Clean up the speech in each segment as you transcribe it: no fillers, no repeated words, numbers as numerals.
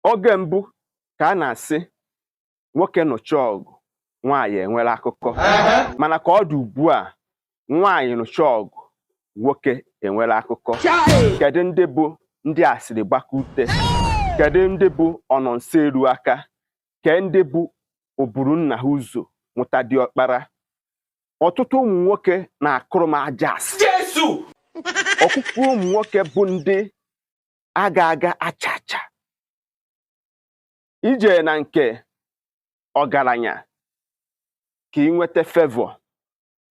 Oge mbụ ka a na-asị nwoke nụchaa ọgụ, nwaanyị enwere akụkọ, mana ka ọ dị ugbu a, nwaanyị nụchaa ọgụ, nwoke enwere akụkọ. Kedu ndị bụ ndị asịrị gbakute? Kedu ndị bụ ọnọ nso eru aka? Ke ndị bụ oburu nna ha ụzọ nwụta diọkpara? Ọtụtụ ụmụ nwoke na-akụrụ m aja asị. Ọtụtụ ụmụ nwoke bụ ndị aga aga acha acha ije na nke ọgaranya ka ị nweta favour.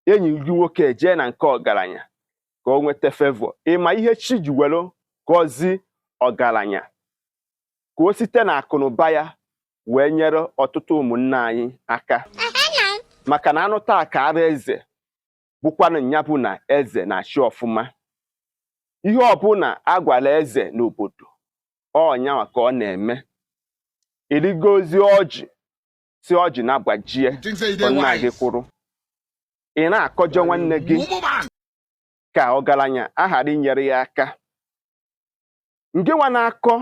Enyi gị nwoke jee na nke ọgaranya ka o nweta favour. Ịma ihe chi ji were gọzie ọgaranya ka o site na akụnụba ya wee nyere ọtụtụ ụmụnne anyị aka, maka na anụ taa ka ara eze bụkwanụ nya bụ na eze na-achị ọfụma. Ihe ọbụla agwara eze n'obodo, ọnyanwa ka ọ na-eme. Erigozi ọjị si ọjị na-agbajie nna gị kwụrụ, ị na-akọjọ nwanne gị ka ọgaranya aghara inyere ya aka. Ngị nwa na-akọ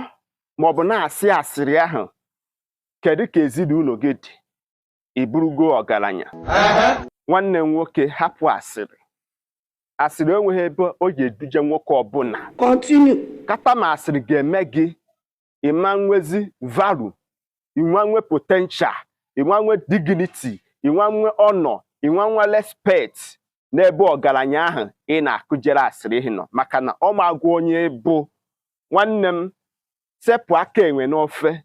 maọbụ na-asị asịrị ahụ, kedu ka ezinụlọ gị dị? Ị bụrụgo ọgaranya? Nwanne m nwoke, hapụ asịrị. Asịrị enweghị ebe o ji eduje nwoke ọbụla. Continue. Kata ma asịrị ga-eme gị ịma nwezi value, ịnwa nwe potential, ịnwa nwe dignity, ịnwa nwe honor, ịnwa nwe respect n'ebe ọgaranya ahụ ị na-akụjere asịrị nọ, maka na ọ magwa onye bụ. Nwanne m, sepụ aka enwe n'ofe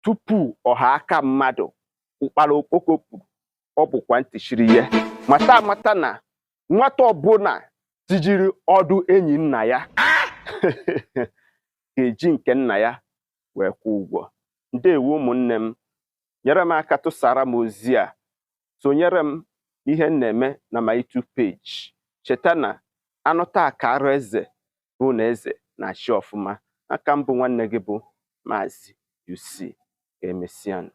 tupu ọha aka mmadụ. Ụkpara okpoko kpuru, ọ bụkwa ntị chiri ya. Mata amata na nwata ọbụla tijiri ọdụ enyi nna ya ga-eji nke nna ya wee kwụọ ụgwọ. Ndewo ụmụnne m, nyere m aka tụsara m ozi a, sonyere m ihe m na-eme na my YouTube page. Cheta na anụ taa ka arụ eze bụ na eze na-achị ọfụma. Aka mbụ, nwanne gị bụ Maazị UC. Ka emesịa.